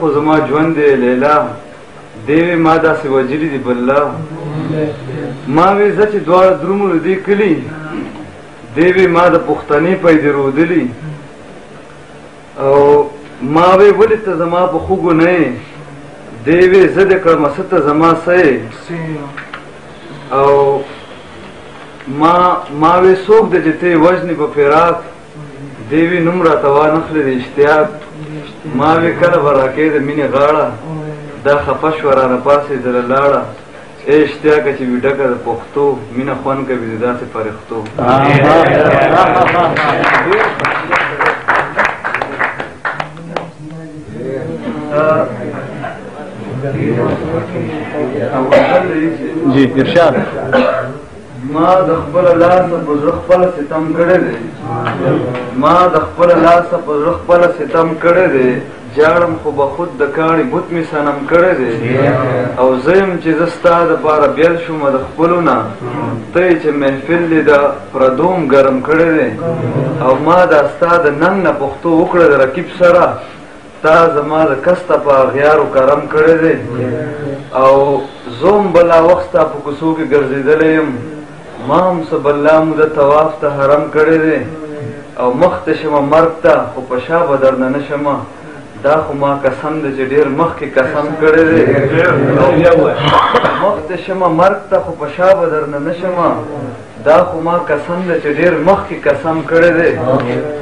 خو زما ژوند دی لیلا، دی وی ما داسې وژلي دي بالله. ما وی زه چې دواړه درومو له دې کلي، دی وی ما د پښتنې پیدې رودلي. او ما وی ولې ته زما په خوږو نه یې، دی وی زه دې کړمه څه ته زما څه یې. او ما وی څوک دی چې ته یې وژنې په فراق، دی وی نوم راته وانخلې د اشتیاق. ما وی کله به راکې د مینې غاړه، دا خفه شوه رانه پاڅېدله لاړه. ای اشتیاقه چې وي ډکه د پښتو، مینه خوند کوي د داسې فرښتو. جی ارشاد. ما د خپل لاسه په زړه خپله ستم کړی دی، ما د خپل لاسه په زړه خپله ستم کړی دی، جاړم خو به خود د کاڼي بت مې صنم کړی دی. او زه یم چې زه ستا دپاره بیل شومه د خپلو نه، ته یې چې محفل دې د پردوم ګرم کړی دی. او ما دا ستا د ننګ نه پښتو وکړه د رقیب سره، تا زما د کسته په اغیارو کرم کړی دی. او زه هم بلا وخت ستا په کوڅو کې ګرځېدلی یم، ما هم څه بلا موده طواف ته حرم کړی دی. او مخ ته شمه مرګ ته، خو په شا به درنه نه شمه، دا خو ما قسم دی چې ډېر مخکې قسم کړی دی. مخ ته شمه مرګ ته، خو په شا به درنه نه شمه، دا خو ما قسم دی چې ډېر مخکې قسم کړی دی.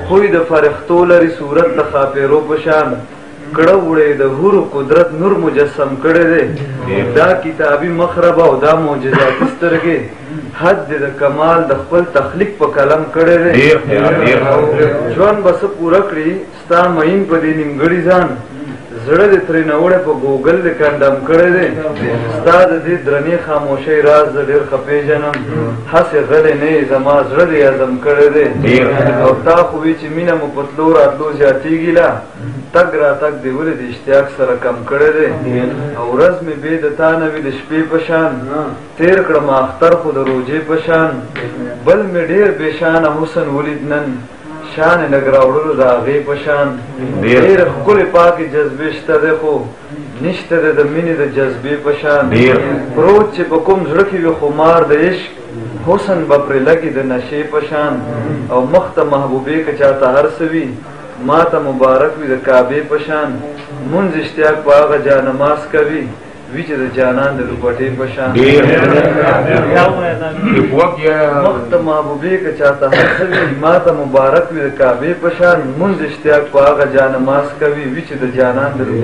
خوی د فرښتو لري صورت د ښاپېرو په شان، کړه وړی د حورو قدرت نور مجسم کړی دی. دا کتابي مخربه او دا معجزاتي سترګې، حد دې د کمال د خپل تخلیق په قلم کړی دی. ژوند به څه پوره کړي ستا مئین په دې نیمګړي ځان، زړه دې ترېنه وړی په ګوګل دې کنډم کړی دی. ستا د دې درنې خاموشۍ راز زه ډېر ښه پېژنم، هسې غلی نه یې زما زړه دې هضم کړی دی. او تا خو وي چې مینه مو په تلو راتلو زیاتېږي، لا تګ راتګ دې ولې د اشتیاق سره کم کړی دی. او ورځ مې بې د تا نه وي د شپې په شان، تېر کړم اختر خو د روژې په شان. بل مې ډېر بې شانه حسن ولید نن، شان یې لږ راوړلو د هغې په شان. ډېرې ښکلې پاکې جذبې شته دی، خو نشته دی د مینې د جذبې په شان. پروت چې په کوم زړه کې وي خمار د عشق، حسن به پرې لګي د نشې په شان. او مخ ته محبوبې که چاته هر څه وي، ما ته مبارک وي د کعبې په شان. مونځ اشتیاق په هغه جا نماز کوي، وي چې د جانان د لوپټې په شان. مخ ته محبوبې که چاته هر څه وي، ما ته مبارک وي د کعبې په شان. مونځ اشتیاق په هغه جا نماز کوي، وي چې د جانان د لوپټې